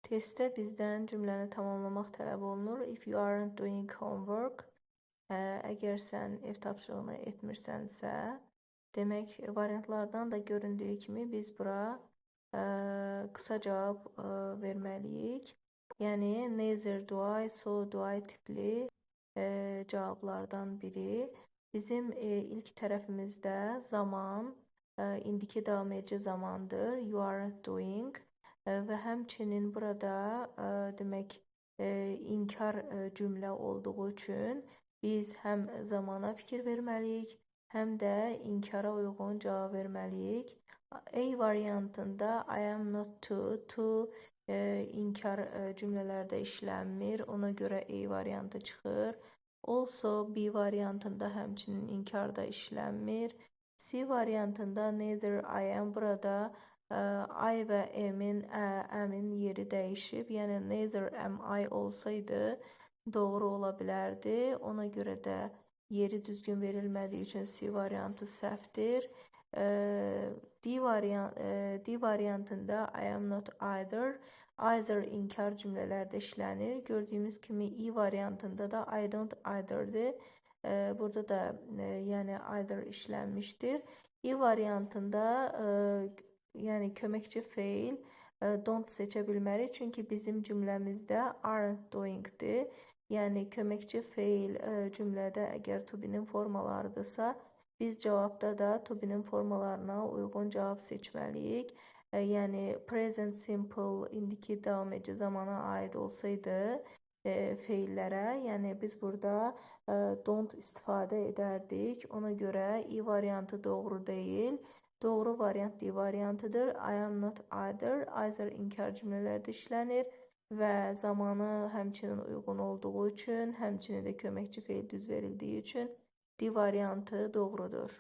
Testdə bizdən cümləni tamamlamaq tələb olunur. If you aren't doing homework, əgər sən ev tapşırığını etmirsənsə, demək variantlardan da göründüyü kimi biz bura qısa cavab verməliyik. Yəni neither do I, so do I tipli cavablardan biri. Bizim ilk tərəfimizdə zaman, indiki davam edici zamandır. You aren't doing və həmçinin burada demək inkar cümlə olduğu üçün biz həm zamana fikir verməliyik, həm də inkara uyğun cavab verməliyik. A variantında I am not to, to inkar cümlələrdə işlənmir. Ona görə A variantı çıxır. Also B variantında həmçinin inkar da işlənmir. C variantında neither I am, burada I və am-in am-in yeri dəyişib. Yəni neither am I olsaydı doğru ola bilərdi. Ona görə də yeri düzgün verilmədiyi üçün C variantı səhvdir. D variantında I am not either. Either inkar cümlələrdə işlənir. Gördüyümüz kimi E variantında da I don't either'dir. Burada da yəni either işlənmişdir. E variantında yəni köməkçi feil don't seçə bilmərik. Çünki bizim cümləmizdə aren't doing'dir. Yəni köməkçi feil cümlədə əgər to be-nin formalarıdırsa, biz cavabda da to be-nin formalarına uyğun cavab seçməliyik. Yəni present simple, indiki davam edici zamana aid olsaydı feillərə, yəni biz burada don't istifadə edərdik. Ona görə E variantı doğru deyil. Doğru variant D variantıdır. I am not either. Either inkar cümlələrdə işlənir və zamanı həmçinin uyğun olduğu üçün, həmçinin də köməkçi feil düz verildiyi üçün D variantı doğrudur.